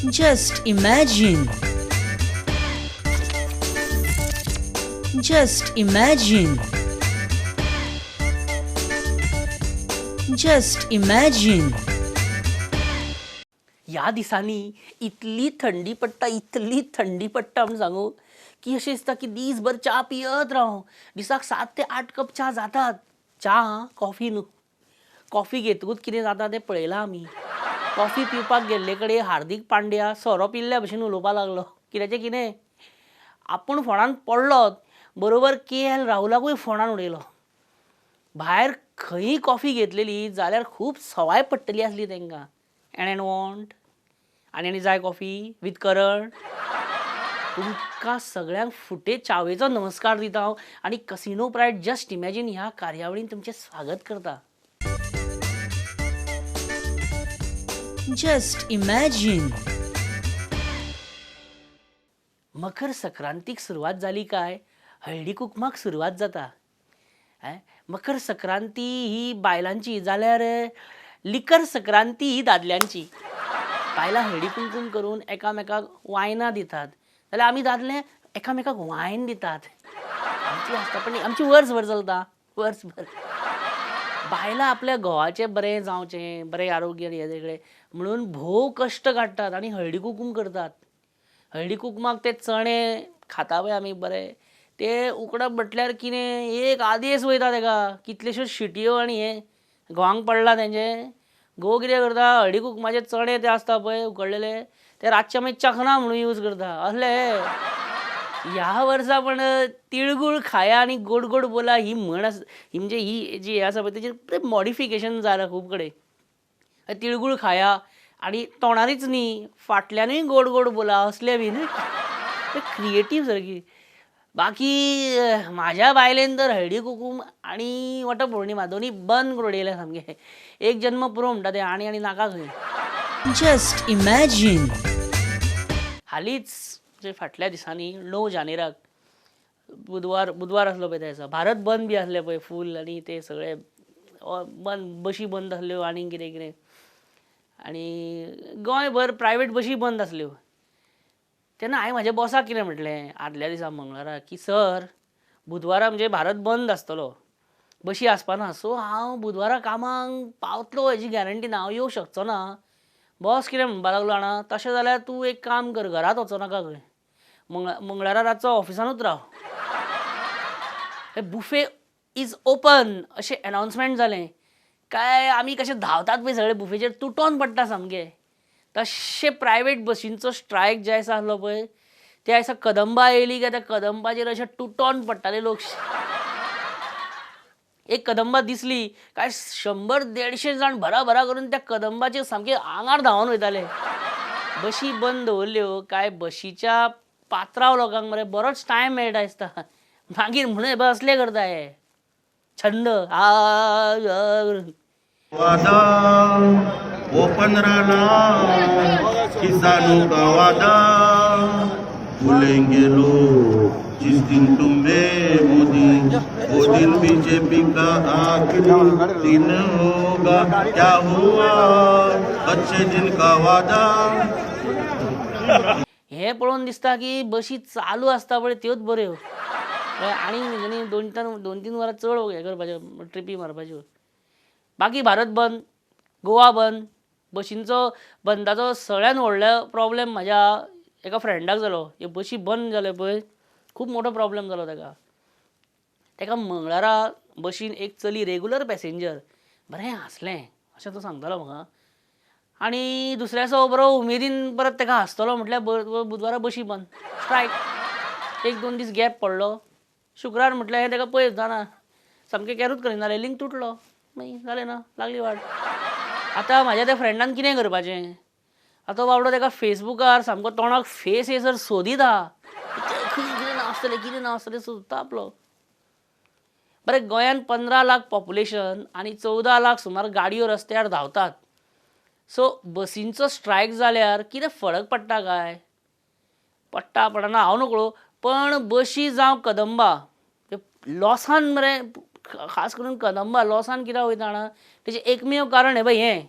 Just imagine. Just imagine. Just imagine. ह्या दिसांनी इतली थंडी पडटा, इतली थंडी पडटा म्हूण सांगू की अशें दिसता की दीसभर च्या पियत राव. दिसाक 7 ते 8 कप च्या जातात. च्या कॉफी न्हू, कॉफी घेतकूच कितें जाता तें पळयलां आमी. कॉफी पिवपाक गेल्ले कडेन हार्दीक पांड्या सोरो पिल्ल्या भशेन उलोवपाक लागलो. कित्याचें कितें, आपूण फोणान पडलोत बरोबर के एल राहुलाकूय फोणान उडयलो. भायर खंयी कॉफी घेतलेली जाल्यार खूब सवाय पडटली आसली तांकां. एन एन वॉन्ट आनी आनी जाय कॉफी विथ करण. तुमकां सगळ्यांक फुटे चावेचो नमस्कार दिता हांव आनी कसिनो प्रायड जस्ट इमॅजीन ह्या कार्यावळीन तुमचें स्वागत करता. Just imagine. मकर संक्रांतीक सुरवात जाली काय हळदी कुकमाक सुरवात जाता. मकर संक्रांती ही बायलांची जाल्यार लिकर संक्रांती ही दादल्यांची. बायलां हळदी कुंकूम करून एकामेकाक वायनां दितात जाल्यार आमी दादले एकामेकाक वायन दितात. आमची आसता पण आमची वर्सभर चलता, वर्सभर. बायलां आपल्या घोवाचें बरें जावचें, बरें आरोग्य हें सगळें म्हणून भोव कश्ट काडटात आनी हळदी कुकूम करतात. हळदी कुकमाक ते चणे खाता पळय आमी बरे, ते उकडप म्हटल्यार कितें एक आदेस वयता तेका, कितल्योश्योच शिटयो आनी हें घोवांक पडलां तेंचें. घोव कितें करता, हळदी कुकमाचे चणे ते आसता पळय उकडलेले ते रातचे मागीर चकना म्हणून यूज करता. असले ह्या वर्सा पण तिळगूळ खाया आनी गोड गोड बोला ही म्हण आसा, ही म्हणजे ही जी हें आसा पळय तेजेर मॉडिफिकेशन जालां खूब कडेन. तिळगूळ खाया आनी तोंडारीच न्ही फाटल्यानूय गोड गोड बोला असलें बीन क्रिएटीव सारकी. बाकी म्हाज्या बायलेन तर हळदी कुकूम आनी वटपौर्णिमा दोनी बंद करून उडयलें सामकें. एक जन्म पुरो म्हणटा तें, आनी आनी नाका खंय. Just imagine. हालींच म्हणजे फाटल्या दिसांनी 9 जानेराक बुधवार आसलो पळय त्या दिसा भारत बंद बी आसलें पळय फूल आनी ते सगळे बंद, बशी बंद आसल्यो आनी कितें कितें, आनी गोंयभर प्रायवेट बशी बंद आसल्यो. तेन्ना हांवें म्हाज्या बॉसाक कितें म्हटलें आदल्या दिसा मंगळारा की सर बुधवारा म्हणजे भारत बंद आसतलो, बशी आसपाना, सो हांव बुधवारा कामाक पावतलो हेजी गॅरंटी ना, हांव येवंक शकचो ना. बॉस कितें म्हणपाक लागलो जाणा, तशें जाल्यार तूं एक काम कर, घरांत वचो नाका खंय, मंगळारा रातचो ऑफिसानूच राव. बुफे is open अशें एनावन्समेंट जालें काय आमी कशें धांवतात पळय सगळे बुफेचेर तुटोन पडटा सामके. तशें प्रायवेट बशींचो स्ट्रायक जे आसा आसलो पळय त्या दिसा कदंबा येयली काय त्या कदंबाचेर अशें तुटोन पडटाले लोक. एक कदंबा दिसली काय 100-150 जाण भराभरा करून त्या कदंबाचेर सामके आंगार धांवन वयताले. बशी बंद दवरल्यो काय बशीच्या पात्राव लोकांक मरे बरोच टायम मेळटा दिसता. मागीर म्हणून हे असले करता हे छंद वादा वो 15 लाख किसानों का वादा, भूलेंगे लोग जिस दिन तुम्हें मोदी, वो दिन बीजेपी का आखिरी दिन होगा. क्या हुआ अच्छे दिन का वादा. हे पळोवन दिसता की बशी चालू आसता पळय त्योच बऱ्यो. आनी न्ही 2-3 वरां चड हें करपाच्यो, ट्रिपी मारपाच्यो. बाकी भारत बंद, गोवा बंद, बशींचो बंदाचो सगळ्यान व्हडलो प्रॉब्लेम म्हाज्या एका फ्रेंडाक जालो. ह्यो बशी बंद जाल्यो पळय खूब मोठो प्रॉब्लेम जालो ताका. ताका मंगळारा बशीन एक चली रेगुलर पॅसेंजर बरें हांसलें अशें तो सांगतालो म्हाका, आनी दुसऱ्या दिसा बरो उमेदीन परत ताका हांसतलो म्हटल्यार बुधवारा बशी बंद, स्ट्रायक. 1-2 दीस गॅप पडलो. शुक्रार म्हटल्यार हें ताका पळयत जाणा सामकें कॅरूच करिना, रेलिंग तुटलो, मागीर जालें ना, लागली वाट. आतां म्हाज्या त्या फ्रेंडान कितें करपाचें, आतां बाबडो ताका फेसबुकार सामको तोंडाक फेस येसर सोदिता, खंय कितें ना आसतलें कितें ना आसतलें सोदता आपलो. बरें गोंयांत 15 लाख पॉप्युलेशन आनी 14 लाख सुमार गाडयो रस्त्यार धांवतात. सो बसींचो स्ट्रायक जाल्यार कितें फरक पडटा काय? पडटा पडना हांव नकळो, पण बशी जावं कदंबा लॉसान मरे, खास करून कदंबा लॉसान कित्याक वयता जाणा, तेजें एकमेव कारण हें पळय हें.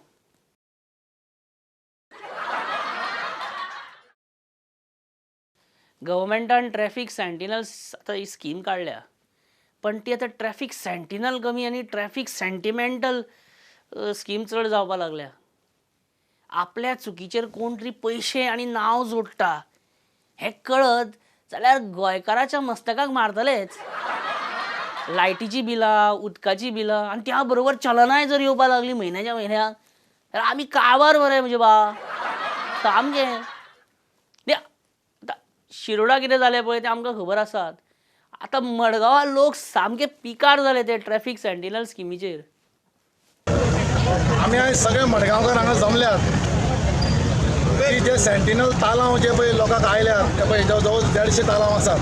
गव्हर्मेंटान ट्रॅफिक सेंटिनल्स आतां ही स्कीम काडल्या, पण ती आतां ट्रॅफिक सेंटिनल कमी आनी ट्रॅफिक सेंटिमेंटल स्कीम चड जावपाक लागल्या. आपल्या चुकीचेर कोण तरी पयशे आनी नांव जोडटा हें कळत जाल्यार गोंयकाराच्या मस्तकाक मारतलेच. लायटीचीं बिलां, उदकाचीं बिलां आनी त्या बरोबर चलनाय जर येवपाक लागलीं म्हयन्याच्या म्हयन्याक जाल्यार आमी काबार मरे म्हजे बा, सामकें. आतां शिरोडा कितें जालें पळय तें आमकां खबर आसात. आतां मडगांवां लोक सामके पिकार जाले ते ट्रॅफिक सेंटिनल स्किमीचेर. आमी आयज सगळे मडगांवकार हांगा जमल्यात की जे सेंटिनल तालांव जे पळय लोकांक आयल्यात ते पळय जवळ जवळ 150 तालांव आसात,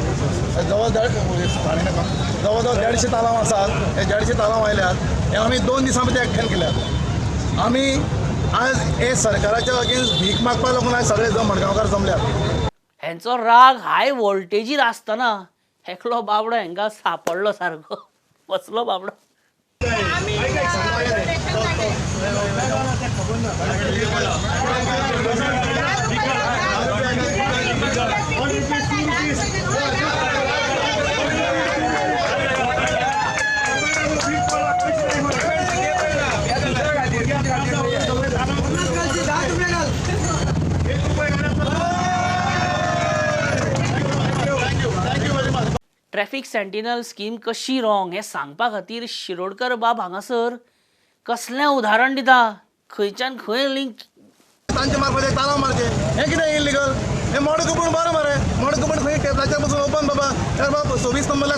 जवळ जवळ 150 तालांव आसात. हे 150 तालांव आयल्यात हे आमी 2 दिसां भितर एकठांय केल्यात. आमी आज हे सरकाराच्या अगेन्स्ट भीक मागपाक लागून आयज सगळे मडगांवकार जमल्यात. हेंचो राग हाय वोल्टेजीर आसतना एकलो बाबडो हेंकां सापडलो, सारको बसलो बाबडो. ट्रॅफिक सेंटिनल स्कीम कशी रॉंग हें सांगपा खातीर शिरोडकर बाब हांगासर कसलें उदाहरण दिता, खंयच्यान खंय लिंक तांचे मारपाचे तालांव मारचे हें कितें इलिगल? हें मडगांव पण बरें मरे, मडगांव पण खंय टेबलाचेर बसून ओपन बाबा, तर बाबा 26 नंबरला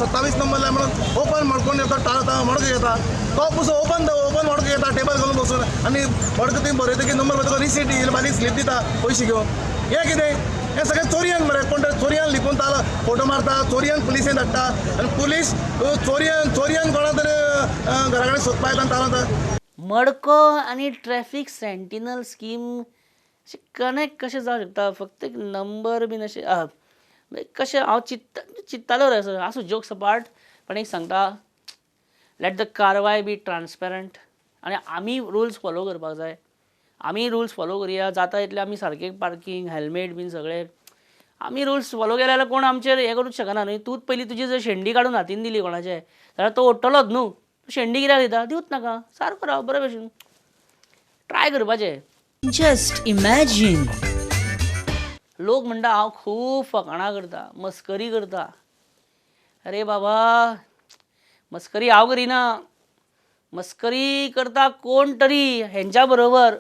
27 नंबरला म्हणून ओपन मडकोण येता, टाळता मडगांव येता, तो पसून ओपन ओपन मडगांव येता टेबल घालून बसून आनी मडगांव तुवें बरयतकीर नंबर बरयतकच रिसीट येयली बारीक स्लीप दिता पयशे घेवन. हें कितें? हें सगळें चोरयेन मरे, कोण तरी चोरयेन लिपून ताला फोटो मारता, चोरयेन पुलिसेन धाडटा आनी पुलीस चोरयेन चोरयेन कोणा तरी घरा कडेन सोदपा येता आनी तालां. मडको आनी ट्रॅफिक सेंटिनल स्कीम अशें कनेक्ट कशें जावंक शकता? फक्त एक नंबर बीन अशें कशें हांव चिंत्तालो रे. आसूं, जोक्स अपार्ट, पण एक सांगता, let the कारवाय बी ट्रान्सपेरंट आनी आमी रुल्स फॉलो करपाक जाय. आमी रुल्स फॉलो करुया जाता इतलें. आमी सारकें पार्कींग, हेल्मेट बीन सगळें आमी रुल्स फॉलो केले जाल्यार कोण आमचेर हें करूंक शकना न्हय. तूंच पयलीं तुजी जर शेंडी काडून हातीन दिली कोणाचे जाल्यार तो ओडटलोच न्हू. शेंडी कित्याक दिता? दिवच नाका, सारको राव बरे भशेन, ट्राय करपाचें. Just imagine. लोक म्हणटा हांव खूब फकाणां करता, मस्करी करता. अरे बाबा, मस्करी हांव करिना, मस्करी करता कोण तरी हेंच्या बरोबर.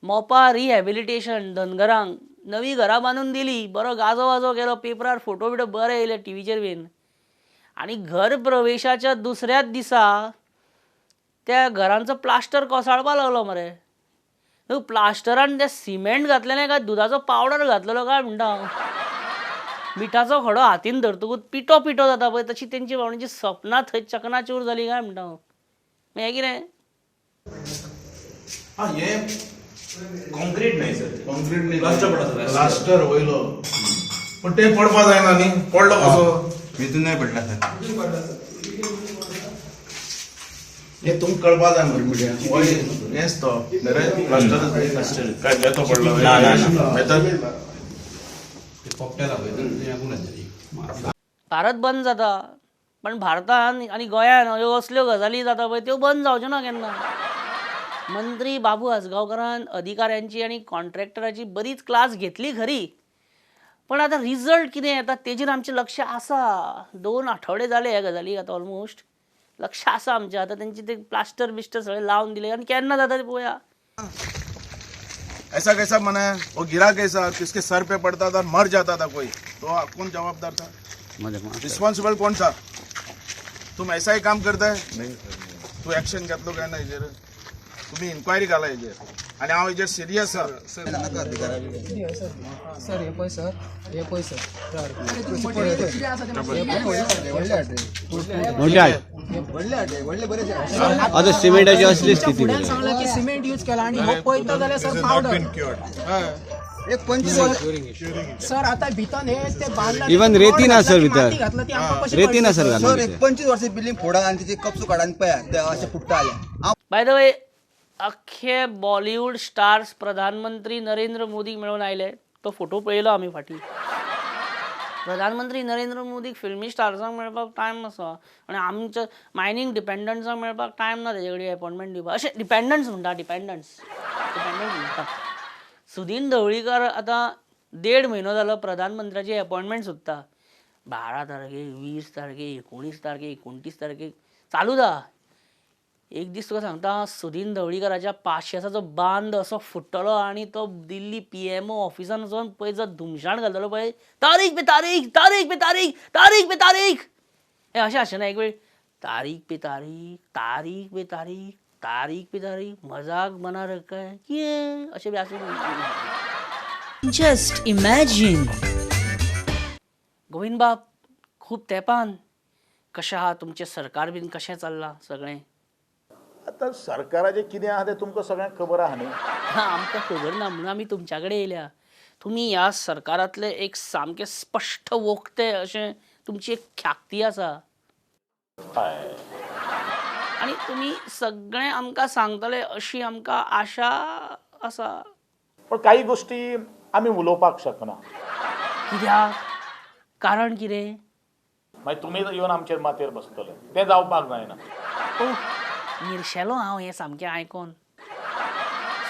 मोपा रिहॅबिलिटेशन धनगरांक नवी घरां बांदून दिली, बरो गाजो वाजो केलो, पेपरार फोटो बिटो बरे येयले टिवीचेर बीन, आनी घर प्रवेशाच्या दुसऱ्याच दिसा त्या घरांचो प्लास्टर कोसळपा लागलो मरे. प्लास्टरान तें सिमेंट घातलेलें काय दुदाचो पावडर घातलेलो काय म्हणटा हांव. मिठाचो खडो हातीन धरतकूच पिठो पिठो जाता पळय, तशी तेंची बाबड्यांची सपनां थंय चकनाचूर जाली काय म्हणटा हांव. हें कितें? हा, हे कॉन्क्रीट न्हय सर, कॉन्क्रीट न्ही, प्लास्टर पडला सर. प्लास्टर वयलो, पण ते पडपा जायना न्ही, पडलो कसो? भितून नाही पडला सर. हे तुमकां कळपा जाय मरे. हेंच तो प्लास्टर काय बेतो पडलो ना, ना, ना. भारत बंद जाता, पण भारतान आनी गोंयान ह्यो असल्यो गजाली जाता पळय त्यो बंद जावच्यो ना केन्ना. मंत्री बाबू आजगांवकारान अधिकाऱ्यांची आनी कॉन्ट्रॅक्टराची बरीच क्लास घेतली खरी, पण आतां रिजल्ट कितें येता तेजेर आमचें लक्ष आसा. 2 आठवडे जाले ह्या गजालीक, आतां ऑलमोस्ट लक्ष आसा आमचें. आतां तेंचे ते प्लास्टर बिस्टर सगळें लावन दिलें आनी केन्ना जाता तें पळोवया. ऐसा कैसा मना है? वो गिरा कैसा? किसके सर पे पड़ता था, मर जाता था कोई तो कौन जवाबदार था? रिस्पॉन्सिबल कौन था? तुम ऐसा ही काम करताय? तू ऍक्शन घेतलो काय ना हेजेर? तुम्ही इन्क्वायरी घाला हेजेर आनी हांव हेजेर सिरियस आसा. सर हे पळय सर, हे पळय सर, आता सिमेंटाची असली स्थिती. फुड्यान सांगला की सिमेंट यूज केला आणि हो पळयता जाल्यार सर पावडर. सर आता भितर हे ते बांदला, Even रेती ना सर भितर. घातला ती आमकां कशी रेती ना सर. सर एक 25 वर्सां बिल्डींग फोडा आनी तिचे कपसो काडा आनी पळया ते अशें फुट्टा जाल्यार. बाय the way, अख्खे बॉलिवूड स्टार्स प्रधानमंत्री नरेंद्र मोदीक मेळून आयले. तो फोटो पळयलो आमी फाटीं. प्रधानमंत्री नरेंद्र मोदीक फिल्मी स्टार्सांक मेळपाक टायम आसा आनी आमच्या मायनींग डिपेंडंट्सांक मेळपाक टायम ना तेजे कडेन एपॉयंटमेंट दिवपाक. अशें डिपेंडंट्स म्हणटा, डिपेंडंट्स डिपेंडंट म्हणटा. सुदीन ढवळीकर आतां 1.5 म्हयनो जालो प्रधानमंत्र्याची एपॉयंटमेंट सोदता. 12 तारखेक, 20 तारखेक, 19 तारखेक, 29 तारखेक चालूच आहा. एक दीस तुका सांगता, सुदीन ढवळीकराच्या पाशेसाचो बांद असो फुट्टलो आनी तो दिल्ली PMO ऑफिसान वचोन पळय जो धुमशाण घालतलो पळय, तारीख पे तारीख, तारीख पे तारीख, तारीख पे तारीख. हें अशें आसचें ना एक वेळ, तारीख पे तारीख, तारीख पे तारीख, तारीख पे तारीख, मजाक बना रखा है ये, अशें बी आसूं. Just imagine. Govind बाब, खूब तेंपान कशें आहा तुमचें सरकार बीन कशें चल्लां सगळें? आतां सरकाराचें कितें आहा तें तुमकां सगळ्यांक खबर आहा न्ही. आमकां खबर ना म्हणून आमी तुमच्या कडेन येयल्या. तुमी ह्या सरकारांतले एक सामकें स्पश्ट वक्ते अशें तुमची एक ख्याक्ती आसा. हय. आनी तुमी सगळें आमकां सांगतले अशी आमकां आशा आसा. पण काही गोष्टी आमी उलोवपाक शकना. कित्याक? कारण कितें? मागीर तुमी येवन आमचेर माथ्यार बसतले, तें जावपाक जायना. ओ, निर्शेलो हांव हें सामकें आयकोन.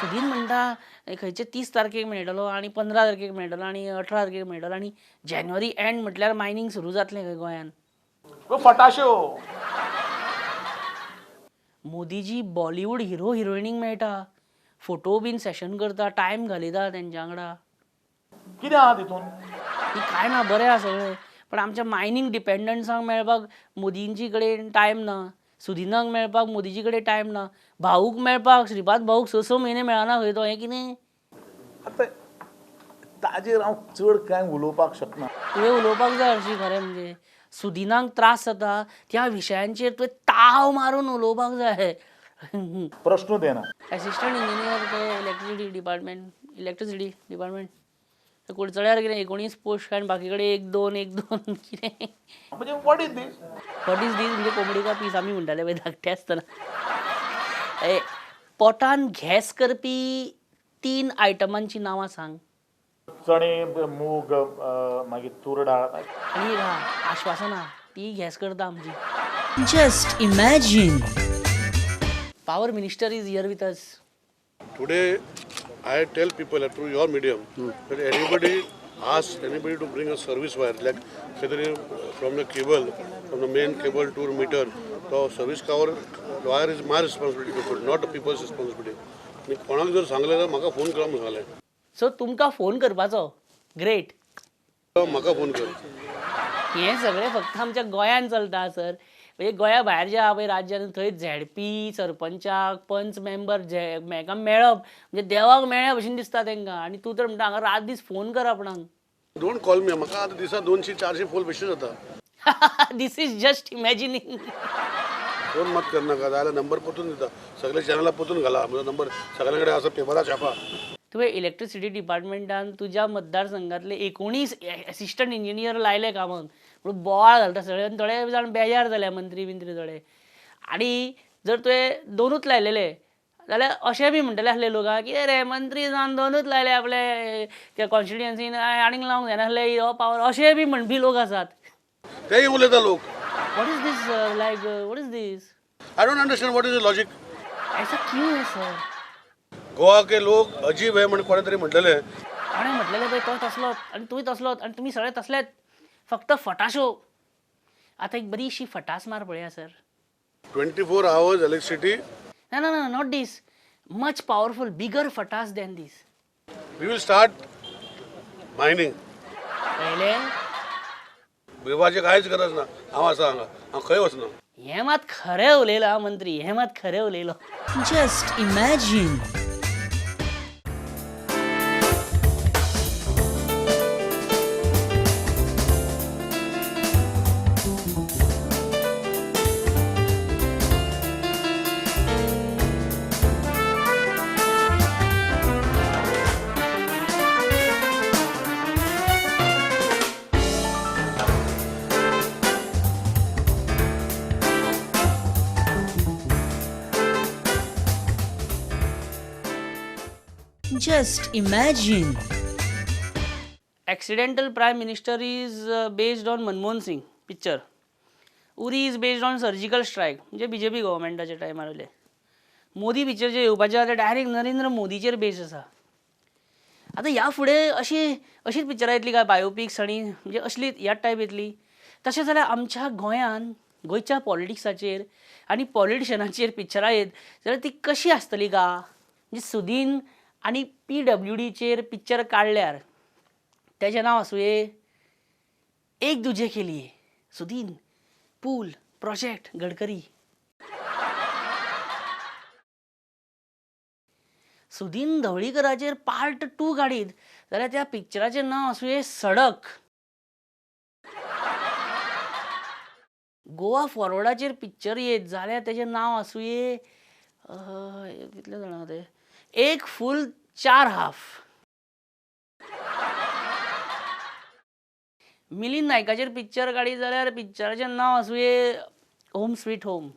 सुदीन म्हणटा खंयचे 30 तारखेक मेळटलो आनी 15 तारखेक मेळटलो आनी 18 तारखेक मेळटलो आनी जानेवारी एंड म्हटल्यार मायनींग सुरू जातलें खंय गोंयान. फटाश्यो. मोदीजी बॉलिवूड हिरो हिरोइनींक मेळटा, फोटो बीन सेशन करता, टायम घालयता तेंच्या वांगडा. कितें आहा तितून? ही कांय ना, बरें आहा सगळें, पण आमच्या मायनींग डिपेंडंट्सांक मेळपाक मोदींची कडेन टायम ना, सुदिनाक मेळपाक मोदीजी कडेन टायम ना, भाऊक मेळपाक श्रीपाद भाऊक 6-6 म्हयने मेळना खंय तो. हें कितें? आतां ताजेर हांव चड कांय उलोवपाक शकना. तुवें उलोवपाक जाय हरशीं. खरें म्हणजे सुदिनाक त्रास जाता त्या विशयांचेर तुवें ताव मारून उलोवपाक जाय. प्रश्नूच येना. एसिस्टंट इंजिनियर ते इलेक्ट्रिसिटी डिपार्टमेंट, इलेक्ट्रिसिटी डिपार्टमेंट कुडचड्यार कितें 19 पोस्ट आनी बाकी कडेन 1 2 1 2 कितें. म्हणजे what is this? What is this म्हणजे कोंबडी का पीस आमी म्हणटाले पळय धाकटे आसतना. ए, पोटान गॅस करपी 3 आयटमांची नांवां सांग. चणे, मूग, मागीर तूर डाळ. आनी एक आहा आश्वासनां, ती गॅस करता आमची. Just imagine. Power minister is here with us. Today, I tell people through your medium that anybody ask anybody to bring a service wire, like from the cable, from the main cable to meter, the service cover wire is my responsibility to put, not the people's responsibility. आनी कोणाक जर सांगलें जाल्यार म्हाका phone करा म्हूण सांगलें. So तुमकां फोन करपाचो. ग्रेट. म्हाका फोन कर. हें सगळें फक्त आमच्या गोंयान चलता सर. म्हणजे गोंया भायर जे आहा पळय राज्यान, थंय झेडपी सरपंचाक पंच मेंबर हेका मेळप म्हणजे देवाक मेळ्ळ्या भशेन दिसता तेंकां. आनी तूं तर म्हणटा हांगा रात दीस फोन कर आपणाक. Don't call me. म्हाका आतां दिसा 200-400 फोन बेश्टे जाता. This is just imagining. Phone मात करनाका, जाल्यार नंबर परतून दिता. सगळे चॅनला परतून घाला म्हजो नंबर, सगळ्यां कडेन आसा पेपरार छापा. तुवें इलेक्ट्रिसिटी डिपार्टमेंटान तुज्या मतदारसंघातले 19 एसिस्टंट इंजिनियर लायले कामाक म्हणून बोवाळ घालता सगळे आनी थोडे जाण बेजार जाल्या मंत्री बिंत्री थोडे. आनी जर तुवें 2च लायलेले जाल्यार अशें बी म्हणटले आसले लोक की रे मंत्री जावन 2च लायले आपले त्या कॉन्स्टिट्युएन्सीन, आनीक लावंक जायनासले हो पावर, अशें बी म्हणपी लोक आसात. तेय उलयता लोक. What is this sir, like what is this? I don't understand what is the logic. ऐसा क्यों है सर? गोवा के लोक अजीब है म्हण कोणें तरी म्हणलेलें. कोणें म्हटलेलें पळय तो तसलोच आनी तूंय तसलोच आनी तुमी सगळे तसलेच, फक्त फटाशो. आतां एक बरीशी फटास मार पळया सर. 24 hours electricity. ना ना ना, not this. Much powerful, bigger फटास than this. We will start mining. पळयलें? भिवपाची कांयच गरज ना. हांव आसा हांगा, हांव खंय वचना. हें मात खरें उलयलां आं मंत्री, हें मात खरें उलयलो. Just imagine. Just imagine. Accidental prime minister is based on Manmohan Singh picture. Uri is based on surgical strike म्हणजे बी जे पी गव्हर्मेंटाच्या टायमार वयलें. मोदी पिक्चर जे येवपाचें आसा तें डायरेक्ट नरेंद्र मोदीचेर बेज आसा. आतां ह्या फुडें अशी अशीच पिक्चरां येतली काय बायोपिक्स आनी म्हणजे असली ह्याच टायप येतली? तशें जाल्यार आमच्या गोंयान गोंयच्या पॉलिटिक्साचेर आनी पॉलिटिशनाचेर पिक्चरां येत जाल्यार ती कशी आसतली गा? म्हणजे सुदीन आनी पी डब्ल्यू डीचेर पिक्चर काडल्यार तेजें नांव आसुये एक दुजे के लिए सुदीन पूल प्रोजेक्ट गडकरी. सुदीन ढवळीकराचेर पार्ट 2 काडीत जाल्यार त्या पिक्चराचें नांव आसुये सडक. गोवा फॉरवर्डाचेर पिक्चर येत जाल्यार तेजें नांव आसुये कितले जाणां तें एक फूल 4 हाफ. मिलिंद नायकाचेर पिक्चर काडीत जाल्यार पिक्चराचें नांव आसुये होम स्वीट होम.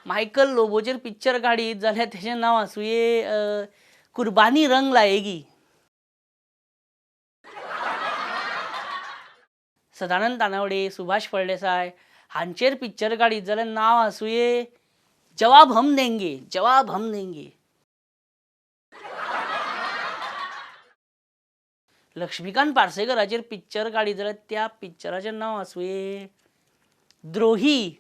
मायकल लोबोचेर पिक्चर काडीत जाल्यार तेजें नांव आसुये कुर्बानी रंग लायेगी. सदानंद तानावडे, सुभाष फळदेसाय हांचेर पिक्चर काडीत जाल्यार नांव आसुये जवाब हम देंगे, जवाब हम देंगे. लक्ष्मीकांत पार्सेकराचेर पिक्चर काडीत जाल्यार त्या पिक्चराचें नांव आसुये द्रोही.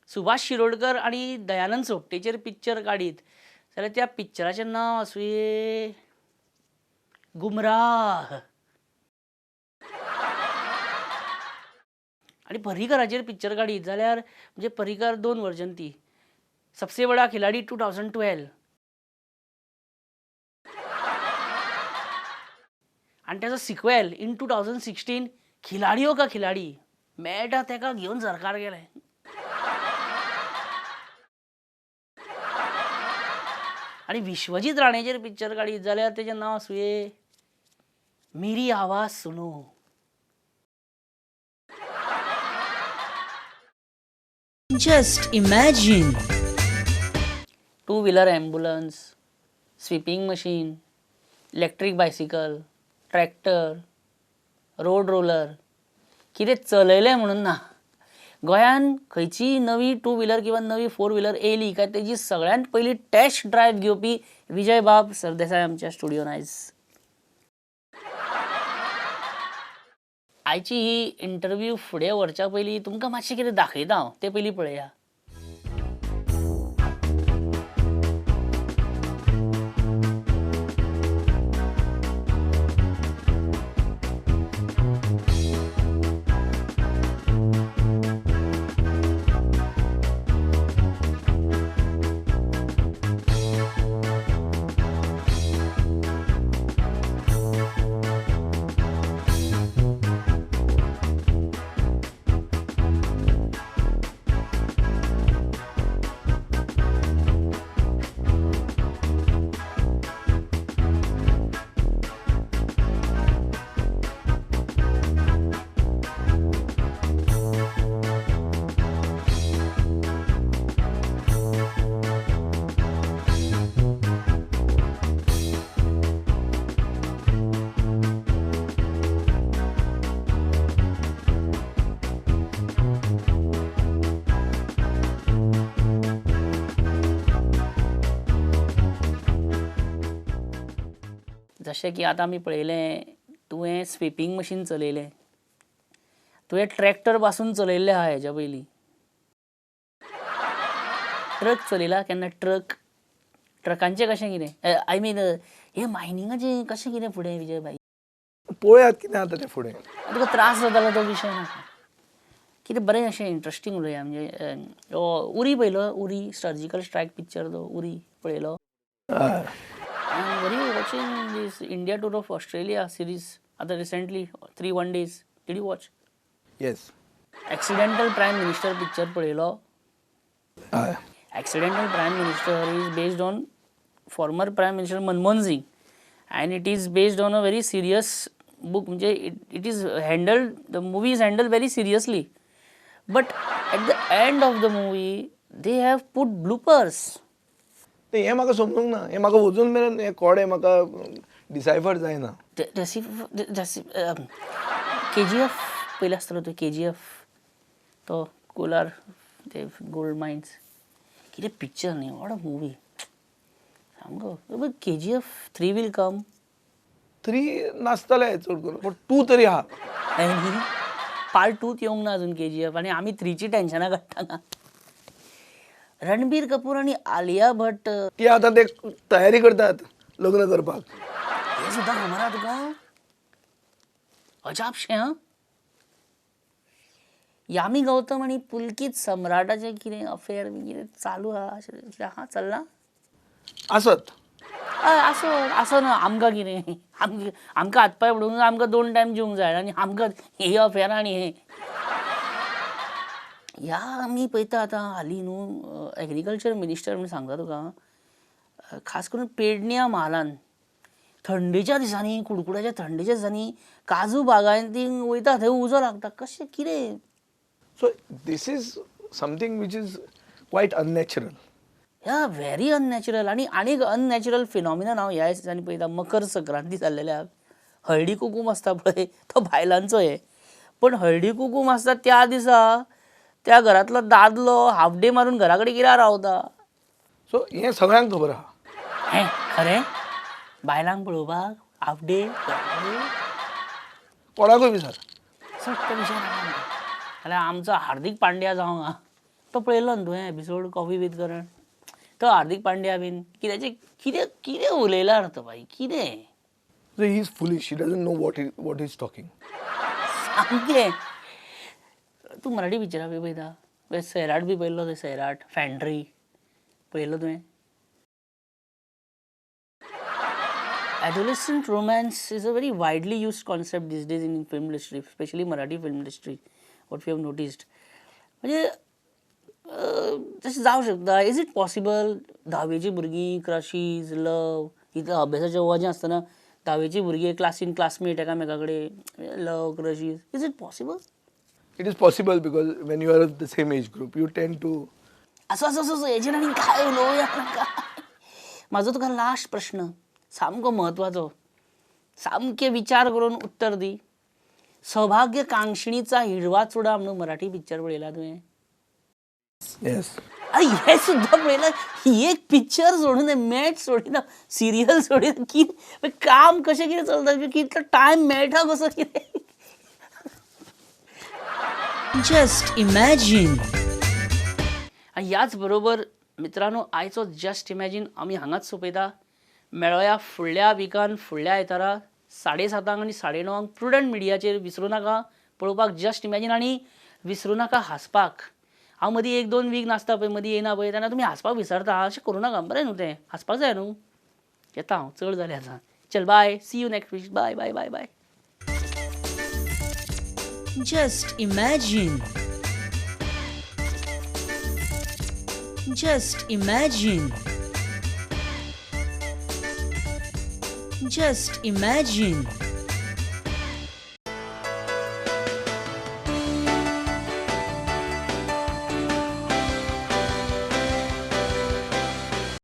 सुभाष शिरोडकर आनी दयानंद सोपटेचेर पिक्चर काडीत जाल्यार त्या पिक्चराचें नांव आसुये गुमराह. आनी पर्रीकराचेर पिक्चर काडीत जाल्यार म्हणजे पर्रीकर 2 वर्जन ती सबसे बडा खिलाडी 2012 आनी तेजो सिक्वेल इन 2016 खिलाडियो का खिलाडी. मेळटा तेका घेवन सरकार गेलें. आनी विश्वजीत राणेचेर पिक्चर काडीत जाल्यार तेजें नांव आसुये मेरी आवाज सुनो. Just imagine. 2 wheeler ambulance, sweeping machine, electric bicycle, tractor, road roller कितें चलयलें म्हणून ना. गोंयान खंयचीय नवी 2 व्हिलर किंवा नवी 4 व्हिलर येयली काय तेजी सगळ्यांत पयली टेस्ट ड्रायव्ह घेवपी विजय बाब सरदेसाय आमच्या स्टुडियोन आयज. आयची ही इंटरव्यू फुडें व्हरच्या पयलीं तुमकां मातशें कितें दाखयता हांव, तें पयलीं पळया. जशें की आतां आमी पळयलें तुवें स्विपींग मशीन चलयलें, तुवें ट्रॅक्टर पासून चलयल्लें आहा हेज्या पयलीं, ट्रक चलयला केन्ना? ट्रक ट्रकांचें कशें कितें, I mean हे मायनिंगाचें कशें कितें फुडें विजय भाई? पळयात कितें जाता तें फुडें. तुका त्रास जातालो तो विशय नाका, कितें बरें अशें इंट्रस्टींग उलया. म्हणजे उरी पळयलो, उरी सर्जिकल स्ट्रायक पिक्चर तो उरी पळयलो? Were you watching this India tour of Australia series आता recently 3 one days? Did you watch? Yes. Accidental prime minister picture पळयलो? Accidental prime minister is based on former prime minister Manmohan Singh and it is based on a very serious book. म्हणजे it is handled, the movie is handled very seriously, but at the end of the movie They have put bloopers. ते हें म्हाका समजूंक ना, हें म्हाका अजून मेरेन हें कोडें म्हाका डिसायफर जायना. केजीएफ पयलें आसतलो तुवें, केजीएफ तो कोलार ते गोल्ड मायन्स, कितें पिक्चर न्ही, what a movie सामको. KGF 3 will come. 3 नासतलें चड करून, पूण 2 तरी आहा. पार्ट 2 येवंक ना अजून केजीएफ आनी आमी 3ची टेन्शनां काडटा ना. रणबीर कपूर आनी आलिया भट ती आतां ते तयारी करतात लग्न करपाक. हें सुद्दां खबर आहा तुका? अजापशें आं. यामी गौतम आनी पुलकीत सम्राटाचें कितें अफेयर बी कितें चालू आहा अशें कितें आहा, चल्लां आसत. आसो आसो ना, आमकां कितें, आमकां हात पांय उडोवंक जाय, आमकां 2 टायम जेवंक जाय आनी आमकां हे अफेयर आनी हे ह्या आमी पळयता आतां हालीं न्हू एग्रीकल्चर मिनिस्टर म्हूण सांगता तुका, खास करून पेडण्या म्हालान थंडेच्या दिसांनी, कुडकुड्याच्या थंडेच्या दिसांनी काजू बागायतींक वयता थंय उजो लागता. कशें कितें? So this is something which is quite unnatural. Yeah, very unnatural. आनी आनीक अननॅचरल फिनॉमिनन हांव ह्या दिसांनी पळयता, मकर संक्रांती जाल्लेल्या हळदी कुकूम आसता पळय, तो बायलांचो हे, पण हळदी कुकूम आसता त्या दिसा त्या घरांतलो दादलो हाफ डे मारून घरा कडेन कित्याक रावता? सो हें सगळ्यांक खबर आहा. हें खरें? बायलांक पळोवपाक हाफ डे कोणाकूय विचार. सट्ट विशय नाका आमकां. जाल्यार आमचो हार्दीक पांड्या जावंक आहा, तो पळयलो न्हू तुवें एपिसोड कॉफी वीथ करण? तो हार्दीक पांड्या बीन कित्याचें कितें कितें उलयला तो बाई, कितें? So he is foolish, he doesn't know what is talking. सामकें. तूं मराठी पिक्चरां बी पळयता? सैराट बी पळयल्लो तुवें? सैराट फॅन्ड्री पळयल्लो तुवें? Adolescent romance is a very widely used concept these days in film industry, especially Marathi film industry, what we have noticed. म्हणजे तशें जावं शकता, is it possible? धावेची भुरगीं क्रशीज, लव, इतलें अभ्यासाचें वजें आसतना धावेची भुरगीं क्लासीन क्लासमेट एकामेका कडेन love, crushes, is it possible? It is possible because when you are of the same age group you tend to. असो असो असो हेजेर आनी काय उलोवया काय. म्हाजो तुका लास्ट प्रश्न, सामको म्हत्वाचो, सामके विचार करून उत्तर दी. सौभाग्य कांक्षिणीचा हिरवा चुडा म्हणून मराठी पिक्चर पळयला तुवें? येस. अरे हे सुद्दां पळयला? ही एक पिक्चर सोडून, मॅच सोडिना, सिरियल सोडिना, कितें काम कशें कितें चलता, कितलो टायम मेळटा कसो कितें? Just imagine. आनी ह्याच बरोबर मित्रांनो आयचो जस्ट इमॅजीन आमी हांगाच सोंपयता. मेळोया फुडल्या विकान, फुडल्या आयतारा 7:30 आनी 9:30 प्रुडंट मिडियाचेर. विसरूं नाका पळोवपाक जस्ट इमॅजीन आनी विसरूं नाका हांसपाक. हांव मदीं 1-2 वीक नासता पळय, मदीं येयना पळय, तेन्ना तुमी हांसपाक विसरता. अशें करूं नाका, बरें न्हू तें, हांसपाक जाय न्हू. येता हांव, चड जालें आतां. चल bye, see you next week. Bye bye bye bye. Just imagine. Just imagine. Just imagine.